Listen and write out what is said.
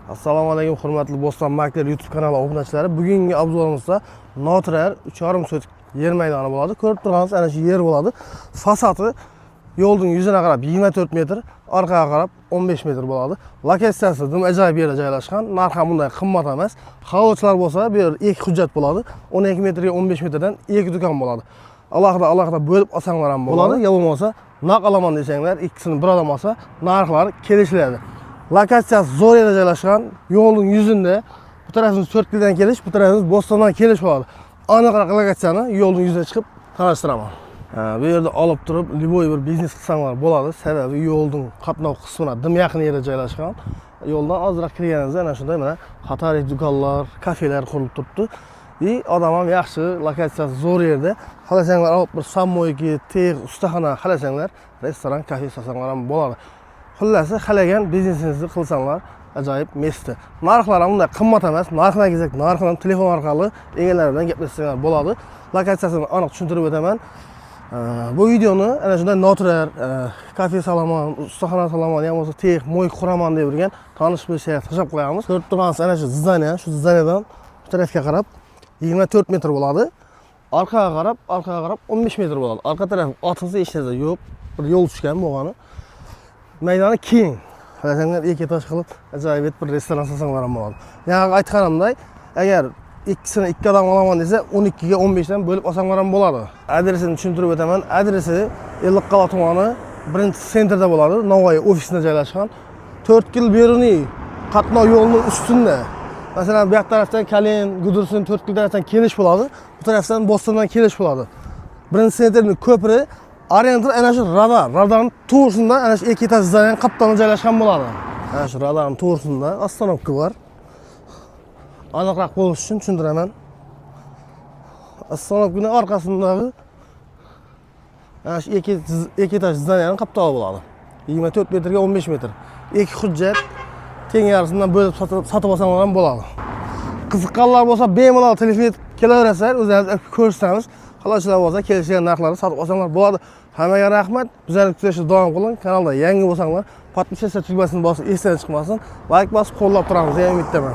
Assalomu alaykum, hurmatli Bo'ston Makler YouTube kanali obunachilari. Bugungi обзор imizda noturar 3,5 sotik yer maydoni bo'ladi. Ko'rib turganingiz ana shu yer bo'ladi. Fasadi yo'lning yuzini qarab 24 metr, orqaga qarab 15 metr bo'ladi. Lokatsiyasi dim ajoyib yerda joylashgan. Narxi ham bunday qimmat emas. Xohlovchilar bo'lsa, bu yer ikki hujjat bo'ladi. 12 metrga 15 metrdan ikki do'kon bo'ladi. Alohida alohida bo'lib olsanglar ham bo'ladi. Yo bo'lmasa, naq olaman desanglar, ikkisini bir odam olsa, narxlar kelishiladi. Lokatsiyasi zo'r yerda joylashgan, yo'lning yuzida. Bu tarafimiz To'rtko'ldan kelish, bu tarafimiz Bo'stondan kelish bo'ladi. Aniqroq lokatsiyani yo'lning yuziga chiqib tanishtiraman. Ha, bu yerda olib turib, любой bir biznes qilsanglar bo'ladi. Sababi yo'lning qatnov qismina dim yaqin yerda joylashgan. Yo'ldan ozroq kirganingizda ana shunday mana qator do'konlar, kafelar qurilib turibdi. И odam ham yaxshi, lokatsiyasi zo'r yerda. Xohlasanglar olib bir самойки, tex, ustaxona xohlasanglar, restoran, kafe solsanglar ham bo'ladi. Xullasi, xohlagan biznesingizni qilsanglar, ajoyib место. Narxlar ham unday qimmat emas. Narxini kelsak, narxini telefon orqali egalari bilan gaplashsanglar bo'ladi. Lokatsiyasini aniq tushuntirib o'taman. Bu videoni ana shunday noturar kafe solaman, ustaxona solaman, yo bo'lmasa tex, мойка quraman deb yurgan tanish bilishlarga tashlab qo'yamiz. Ko'rib turganingiz ana shu здание, shu здание dan bu tarafga qarab 24 metr bo'ladi. Orqaga qarab 15 metr bo'ladi. Orqa taraf otasi hech narsa yo'q. Bir yo'l tushgan bo'lgani. Maydoni keng. Xohlasanglar ikki etaj qilib ajoyib bir restoran solsanglar ham bo'ladi. Yangi aytganimday, agar ikkisini ikki odam olaman desa, 12 ga 15 dan bo'lib olsanglar ham bo'ladi. Adresini tushuntirib o'taman. Adresi Ellikqal'a tumani birinchi центр da bo'ladi. Navoiy ofisida joylashgan. To'rtko'l Beruniy qatnov yo'lining ustida. Masalan, bu yoq tarafdan Kalin, Gudursin, To'rtko'l tarafdan kelish bo'ladi. Bu tarafdan Bo'stondan kelish bo'ladi. Birinchi центр ning ko'piri ориентир ana shu radar, radarning to'g'risida ana shu ikki etaj здание qaptalida joylashgan bo'ladi. Ana shu radarning to'g'risida остановка bor. Aniqroq bo'lish uchun tushuntiraman. Остановка ning orqasidagi ana shu ikki etaj здание ning qaptali bo'ladi. 24 metrga 15 metr. Ikki hujjat teng yarmisidan bo'lib sotib olsanglar ham bo'ladi. Qiziqqanlar bo'lsa, bemalol telefon etib kelaverasizlar, o'zlaringiz ko'rsatamiz. Xohlovchilar bo'lsa, kelishgan narxlarni sotib olsanglar bo'ladi. Hammaga rahmat. Bizlarni kuzatishda davom qiling. Kanalda yangi bo'lsanglar, подписаться tugmasini bosib esdan chiqmasin. Layk bosib qo'llab turamiz degan umiddaman.